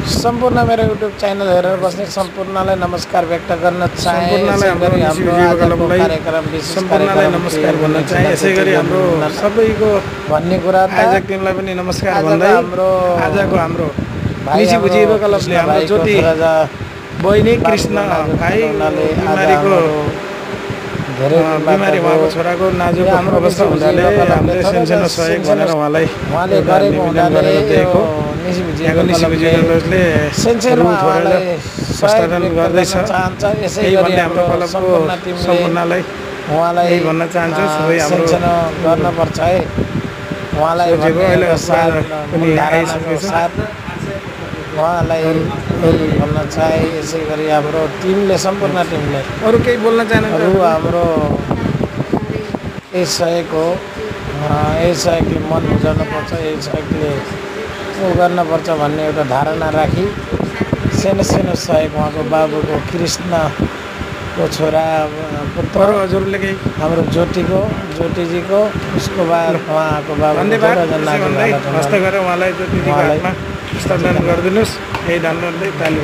सम्पूर्ण मेरो YouTube channel हेरेर बस्ने सम्पूर्णलाई नमस्कार व्यक्त गर्न चाहे। सम्पूर्णलाई हाम्रो आजको कार्यक्रम विशेष सम्पूर्णलाई नमस्कार भन्न चाहे। यसै गरी हाम्रो सबैको भन्ने कुरा आयोजक टिमलाई पनि नमस्कार भन्दै आजको हाम्रो निसी बुझिएको क्लबले हाम्रो ज्योति बहिनी कृष्ण भाइ बिमारीको बिमारी उहाँको छोराको नाजुक अवस्था हुँदाले हामीले सानो सहयोग भनेर उहाँले गरेको हुनाले यहाँको निसी बुझिएको क्लबले हस्तान्तरण गर्दैछ। यही भन्ने हाम्रो क्लबको सम्पूर्णलाई उहाँलाई भन्न चाहन्छु। सबै हाम्रो गर्नुपर्छ है उहाँलाई उहाँलाई भन्न चाहे। यसै गरी हाम्रो टिमले सम्पूर्ण टिमले अरू केही बोल्न चाहनुहुन्छ? हाम्रो यही सहयोग हो, यही सहयोगले मन बुझाउनुपर्छ, यही सहयोगले गर्नुपर्छ भन्ने एउटा धारणा राखी सानो सानो सहयोग उहाँको बाबुको कृष्णको छोरा पुत्र हजुरले केही हाम्रो ज्योतिजीको उसको बाद उहाँको बाबु हस्त गरेर उहाँलाई ज्योतिजीको हातमा हस्तान्तरण गरिदिनुहोस्। यही धन्यवाद ताली।